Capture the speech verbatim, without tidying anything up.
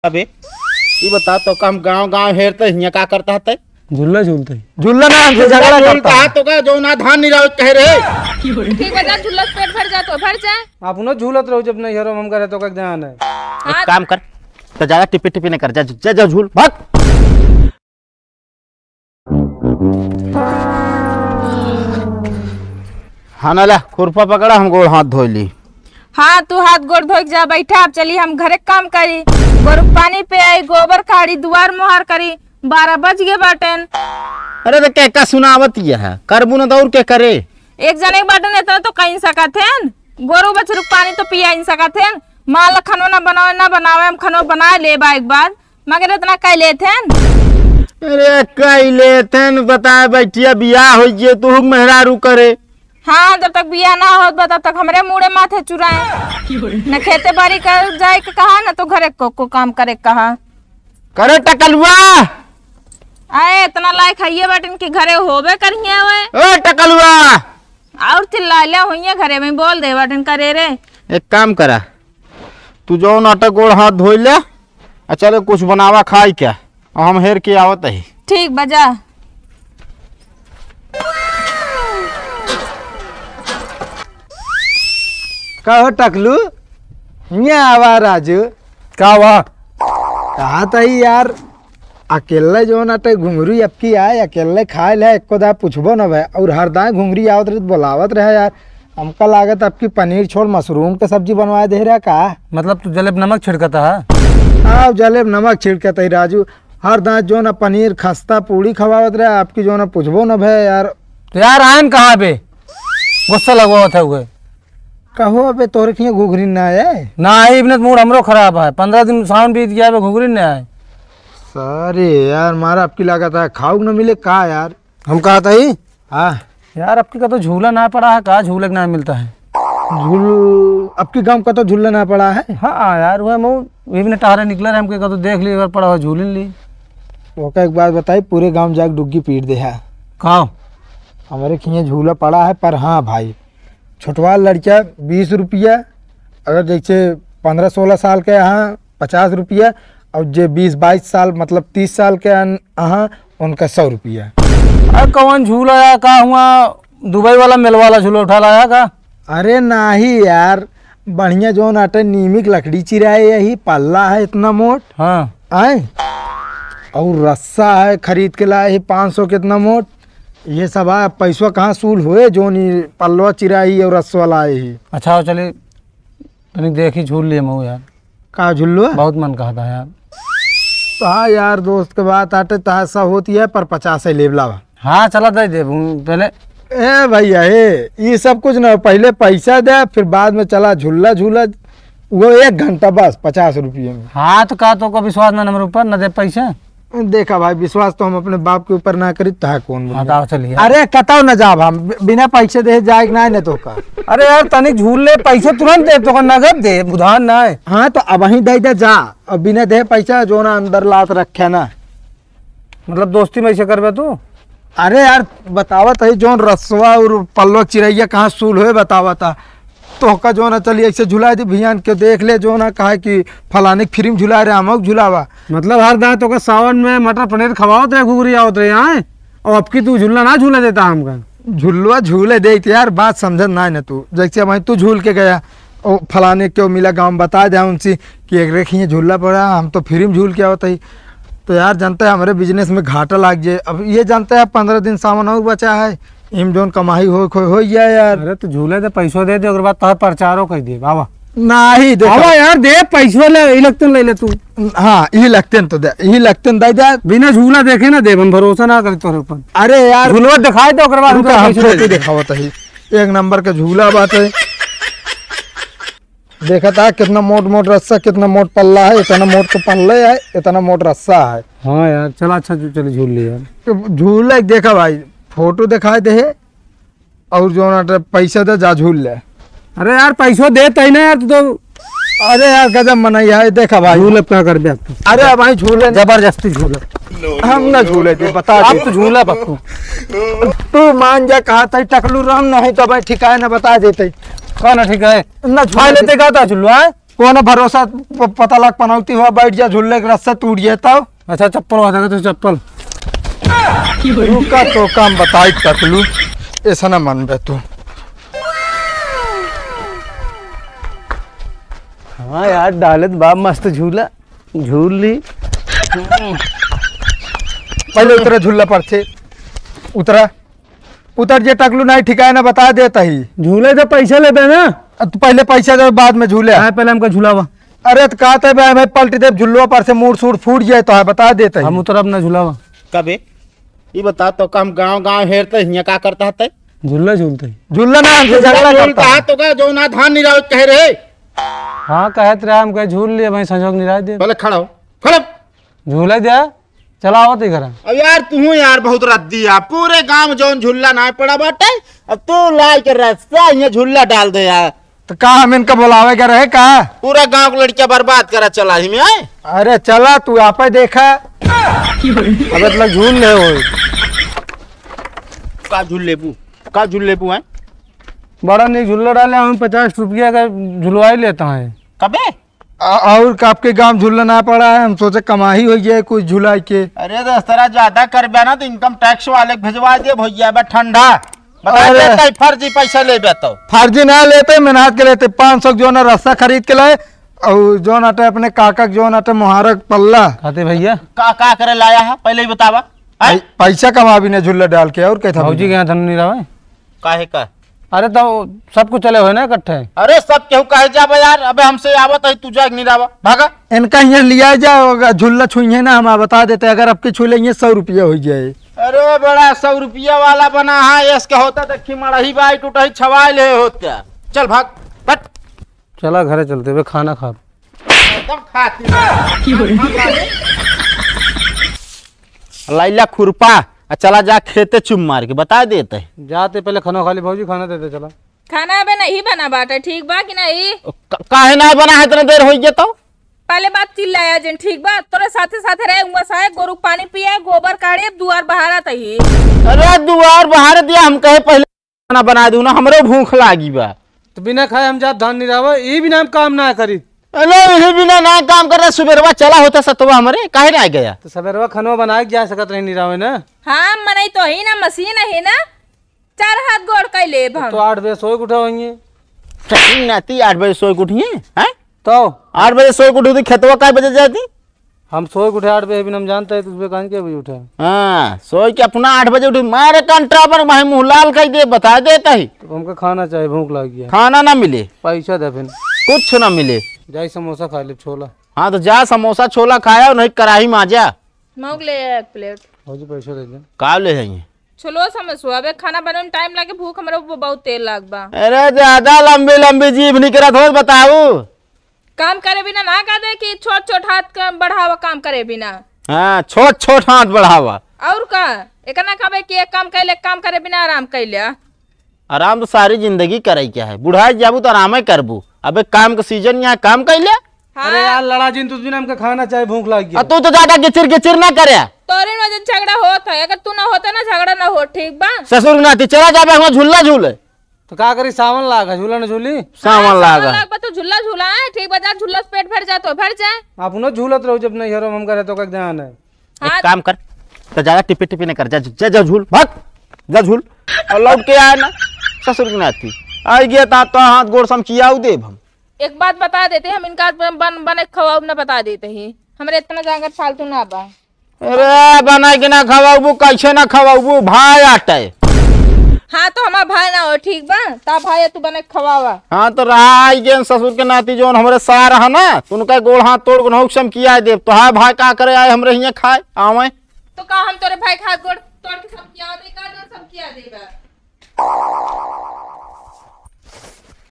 अबे, ई बता तो, का हम गाँव गाँव हेरते हियाँ का करता है तै? झूला झूलते ही। झूला ना, हमसे झूला झगड़ा झूलता करता है। तो का जो ना धान निरावत कहे रहे। ठीक बा, जा झूला से पेट भर जा तो भर जा। आप उन्हें झूलत रहो, जब नहीं हेरो हम करे तो का ध्यान है। हाँ। एक काम कर, तो ज्यादा टिपी टिपी नहीं कर, जा, जा, जा झूल, भाग। हाँ, ना ला, खुरपा पकड़ा, हम गोड़ हाथ धोई ली। हाँ, तू हाथ गोड़ धोइ के जा, बैठा, अब चली हम घरे क काम करी, गोरू क पानी पियाई, गोबर काढ़ी, दुआर मोहार करी, बारह बज गए बाटेन। अरे तो के का सुनावत यह है? करबू न तो और के करे? एक जने के बाटेन इतना तो कहीं सकत हैं, गोरू बछरू क पानी तो पिया ही सकत हैं, माँ ला खनो ना बनावे, ना बनावे, हम खनो बना लेबा एक बार। मगर इतना कह लेत हन। अरे कह लेत हन, बताए बैठिया बियाह होइ गए, तू हुक मेहरारू करे। हाँ, जब तक बियाह ना होत बा, तब तक हमरे मूड़े माथे चुराए। न खेते बारी कर जाए के कहा, न तो घरे को, को काम करे के कहा। करे टकलुआ। आए, इतना लायक हइये बाटिन कि घरे होबे करिहे ओए। ओ टकलुआ। और चिल्लाइले होइहे घरे में, बोल दे बाटिन करे रे। एक काम करा, तू जौन आटा गोड़ हाथ धोइ ले, आ चले कुछ बनावा खाई क्या, और हम हेर के आवत ही। ठीक बा, जा। का हो टकलू, हियाँ आवा राजू। का हुआ? कहा था ही यार, अकेले जौन आटे घुंघरू अबकी आए, अकेले खाए ले, एको दा पूछबो न भे। और हर दाएं घुंघरू आवत रहे, बोलावत रहे यार। हमका लागत अबकी पनीर छोड़ मशरूम के सब्जी बनवाए दे रहा का? मतलब तू जलेब नमक छिड़कता है? हाँ, जलेब नमक छिड़कता ही राजू। हर दाएं जौन पनीर, खस्ता, पूड़ी खवावत रहे, अबकी जौन पूछबो न भे यार। तो यार आयन कहाँ बे? गुस्सा लगवावत है उहे। कहो अबे तोहरे खियाँ घुघरी ना आए? ना आई, इबने मूड हमरो खराब है। पन्द्रह दिन सावन बीत गया, अबे घुघरी ना आए। सारे यार, मारा अबकी लागत है, खाउक न मिले का यार? हम कहत ही? हाँ। यार, अबकी का तो झूला ना पड़ा है, का झूले के ना मिलता है? झूल-, अबकी गाँव का तो झूला ना पड़ा है? हाँ यार, वह मऊ, इबने टहरे निकले रहे, हमके का तो देख ली, अगर पड़ा हो झूलिन ली। ओका एक बात बताई, पूरे गाँव जाके डुग्गी पीट दे है। का? हमरे खियाँ झूला पड़ा है, पर हाँ भाई, छोटवा लड़का बीस रुपया, अगर जैसे पन्द्रह सोलह साल के अहा पचास रुपया, और जे बीस बाईस साल मतलब तीस साल के अन-, अहा उनका सौ रुपया। अरे कौन झूला या का हुआ, दुबई वाला मेल वाला झूला उठा लाया का? अरे नाही यार, बढ़िया जौन आटे नीमी क लकड़ी चिराए यही पल्ला है इतना मोट। हाँ। आए? और रस्सा है खरीद के लाए ही पाँच सौ कितना मोट। ये सब आ, पैसवा कहाँ सूल हुए, जौन ई पल्लवा चिराई और रसवा लाए ही। अच्छा, चले, तनी देखी, झूल लिए मऊ यार। का झूल लो? बहुत मन कहा था यार। तो हाँ यार, दोस्त के बात आटे, तहासा होती है, पर पचास है लेब लावा। हाँ, चला दे दे, हूँ, पहले। ए भैया, ए, ई सब कुछ ना, पहले पैसा दे, फिर बाद में चला झूला, झूला। वो एक घंटा बस, पचास रुपये में। हाँ, तो का तो का विश्वास ना हमरे ऊपर, ना दे पैसा? देखा भाई, विश्वास तो हम अपने बाप के ऊपर ना करी, तहा कौन बोले? हाँ, तो चलिए। अरे, कतौ न जाब हम, बि-, बिना पैसे दे जाए के ना, ना तो का। अरे यार, तनिक झूल ले, पैसे तुरंत दे, तो का नगद दे, उधार ना है। हाँ, तो अबहीं दे दे जा, अब बिना दे पैसा जो ना अंदर लात रखे ना। मतलब दोस्ती में ऐसे करबे तू? अरे यार, बतावत है जौन रसवा और पल्लो चिरैया कहाँ सूल होए बतावत है। तोहका जौन है चली ऐसे झुला दी भियान के देख ले जौन है कहा कि फलाने के फिल्म झुला रहे हमक झुलावा। मतलब हर दाएं तोका सावन में मटर पनीर खवावत रहे घुघरी आवत रहे आए और अब की तू झुलना ना झूला देता हमका। झुलवा झूले देत यार, बात समझत ना है ना तू। जैसे अब तू झूल के गया ओ फलाने क्यों मिला गाँव में बता दे उनसे कि एक रेखिए झूला पड़ा, हम तो फ्री में झूल के आवत ही। तो यार जानते हैं हमारे बिजनेस में घाटा लाग जाए। अब ये जानते हैं पन्द्रह दिन सावन और बचा है, इम जोन कमाई हो, हो, हो गया यार। अरे तू झूले दे, पैसो दे दे, ओकर बाद तोहर प्रचारो कर दे बाबा। नहीं देखा। आवा यार, दे पैसो ले, ई लगतन ले ले तू। हाँ, ई लगतन तो दे, ई लगतन दे दे। बिना झूला देखे ना देब, हम भरोसा ना करी तोहरे ऊपर। अरे यार। झूलवा दिखाई दे, ओकर बाद रुका, हम हम तोहरे पैसो फोटो दे देब। दिखावत ही। एक नंबर के झूला बाटे। देखत आ कितना मोट मोट रस्सा, कितना मोट पल्ला है, इतना मोट तो पल्ले है, इतना मोट रस्सा है। हाँ यार, चला अच्छा, चल, चल झूल ले यार। तो झूल ले, देखा भाई, फोटो दिखाई दे है, और जो ना पैसा दे, जा झूल ले। अरे यार, पैसो दे तई ना यार, तू तो। अरे यार, गजब मनई है, देखा भाई। झूल अब का करबे अब तू? अरे भाई, झूले। जबरदस्ती झूल। हम ना झूले थे, बता दे। अब तो झूला पक्कू। तू मान जा, कहा था टकलू राम, नहीं तो भाई ठिकाए ना बता देते। कौन है ठिकाए? ना झूले खा लेते थे। का था झुलवा, हैं? कौन भरोसा प-, पता लग पनौती हुआ, बैठ जा, झुल्ले के रस्सा टूट जाए तब। अच्छा, चप्पल वाला का तो चप्पल। रुका तो काम बताई टकलू, ऐसा ना मानबे तू। हाँ यार, डालत बा मस्त झूला, झूल ली। पहले उतरा झूला पर से, उतरा। उतर जे टकलू, नाहीं ठिकाए ना बता देत ही। झूले तो पैसा लेबे ना। अब तू पहले पैसा दे, बाद में झूले। हाँ, पहले हमका झुलावा। अरे तो कहते बे, मैं पलटी देब झुल्लो पर से, मूड़ सूड़ फूट जाए तो है, बता देत ही। हम उतरब ना झुलावा। कबे? ई बता तो, का हम गाँव गाँव हेरते हियाँ का करता हते? झुल्ला झूलते ही। झुल्ला ना, हमसे झगड़ा झूल करता कहा है। तो का जो ना धान निरावत कहे रहे। हाँ, कहत रहे, हम कहे झूल लिए, भाई संजोग निराज दे। पहले खड़ा हो, खड़ा हो। झूला दे। चला आवत ही घरा। अब यार, तू यार बहुत रद्दी आ। पूरे गांव जौन झुल्ला ना पड़ा बाटे, अब तू लाई के रस्सा हियाँ झुल्ला डाल दे यार। तो का हम इनका बुलावे के रहे का? पूरा गांव के लड़कियां बर्बाद करा चला ही में, आए? अरे चला, तू आपे देखा। अब इतना झूल ले हो। का झूल लेबू? का झूल लेबू, हैं? बड़ा नीक झुल्ला डाले, हम पचास रुपया का झुलवाई लेता है। कबे? आ, और का आपके गांव झुल्ला ना पड़ा है, हम सोचे कमाही हो जाए कुछ झुलाई के। अरे तो इस तरह ज्यादा करबे ना तो income tax वाले के भेजवा दे भैया, बे ठंडा। बता अरे। देता ही फर्जी पैसा लेबे तो। फर्जी ना लेते, मेहनत के लेते, पाँच सौ के जो ना रस्सा खरीद के लाए, और जो ना अपने काका के जो ना मुहारक पल्ला। खाते भैया। का, का करे लाया है, पहले ही बतावा। हैं? पै-, पैसा कमा भी ना झुल्ला डाल के, और कहता भौजी भैया। के यहाँ धन नहीं रहा है। काहे का? अरे तो सब कुछ चले हुए ना इकट्ठे। अरे सब केहू काहे जाबे यार, अबे हमसे आवत है तू जाए के नहीं रावा, भागा। इनका यहाँ लिया जाओ, अगर झुल्ला छुइहे ना, हम बता देते, अगर अब की छू लेंगे सौ रुपया हो जाए। अरे बड़ा सौ रुपया वाला बना है, इसके होता देखी मड़ही बाई टूटही छवाई ले होत क्या। चल भाग, हट। चला घरे चलते हुए खाना खा। एकदम खाती। लैला खुरपा, आ चला जा खेते चुम मार के, बता देते। जाते पहले खाना खा ले भौजी, खाना देते चला। खाना अबे नहीं बना बाटे, ठीक बा कि नहीं? का-, काहे ना बना है, इतना देर हो गया तो? पहले बात चिल्लाया जिन, ठीक बा? तोरे साथे साथे रहे, उंगा साहे गोरु के पानी पिए, गोबर काढ़े, दुआर बहारा तही। अरे दुआर बहार दिया, हम कहे पहले खाना बना दूं ना, हमरो भूख लागी बा। तो बिना खाए हम जात धान निरावा, ई बिना हम काम ना करी। अरे यही बिना ना काम कर रहा, सुबेरवा चला होता सतवा हमरे, काहे ना गया? तो सबेरवा खनवा बना के जा सकत रही निरावे ना। हाँ, मनई तो ही ना, मशीन है ना, चार हाथ गोड़ कइ लेब हम। तो आठ बजे सोए के उठा होइए। सही नाती आठ बजे सोए के उठिए, हैं? तो? आठ बजे सोए के उठी तो खेतवा काय बजे जाती? हम सोए के उठे आठ बजे, बिना हम जानता है, तो सुबह काहे के बजे उठे? हाँ, सोए के अपना आठ बजे उठी, मारे कंट्रा पर भाई मुँह लाल कइ दे, बता देता ही। तो हमका खाना चाहिए, भूख लाग गया। खाना ना मिले। पैसा दे फिर। कुछ ना मिले। जाई समोसा खा ले, छोला। हाँ, तो जा समोसा छोला खाया और नहीं कराही माजा। मौक ले एक प्लेट। भौजी, पैसा दे दे। का ले है ये? छोलो समोसवा, अबे खाना बने में टाइम लागे, भूख हमरे ऊपर बहुत तेज लाग बा। अरे, ज्यादा लंबी लंबी जीभ निकरत हो, बताऊ। काम करे बिना ना का दे कि छोट छोट हाथ का बढ़ावा काम करे बिना। हाँ, छोट छोट हाथ बढ़ावा। और का? एकना कहबे कि एक काम कैले, काम करे बिना आराम कैले। आराम तो सारी जिंदगी करे के है, बुढ़ाई जाबू तो आरामे करबू। अबे काम के सीजन यहाँ काम कैले। हाँ। अरे यार, लड़ा जिन, तू बिना हमके खाना चाहे, भूख लाग गया। आ तू तो ज्यादा गिचिर गिचिर ना करे। तोरे वजह झगड़ा होत है, अगर तू ना होता ना झगड़ा ना हो, ठीक बा? ससुर नाती चला जाबे, हम झूला झूले। तो का करी, सावन लाग है, झूला न झूली? सावन हाँ, लाग सावन है। लाग बा तो झूला झूला है, ठीक बा, जा झूला से पेट भर जा तो भर जाए। अपनो झूलत रहो, जब नहीं हरो हम करे तो का ध्यान है। हाँ। एक काम कर, तो ज्यादा टिपे टिपे नहीं कर, जा, जा, जा झूल, भाग, जा झूल। और लौट के आए ना, ससुर की नाती। आई गया ता तो हाथ गोड़ समकियाऊ देब हम। एक बात बता देते, हम इनका बन, बन, बने खवाऊ ना बता देते ही। हमरे इतना जांगर फालतू ना बा। अरे, बना के ना खवाबू, कैसे ना खवाबू? भाई आटे। हाँ, तो हमार भाई ना हो, ठीक बा? ता भाई तू बने खवावा। हाँ, तो रहा आई गेन ससुर के नाती, जौन हमरे सार है ना, उनका गोड़ हाथ तोड़ के नौक समकिया देब। तो हाँ, भाई का करे आए हमरे हियाँ खाए, आवे। तो का हम तोरे भाई के हाथ गोड़ तोड़ के समकिया दे, का जोन समकिया देबा?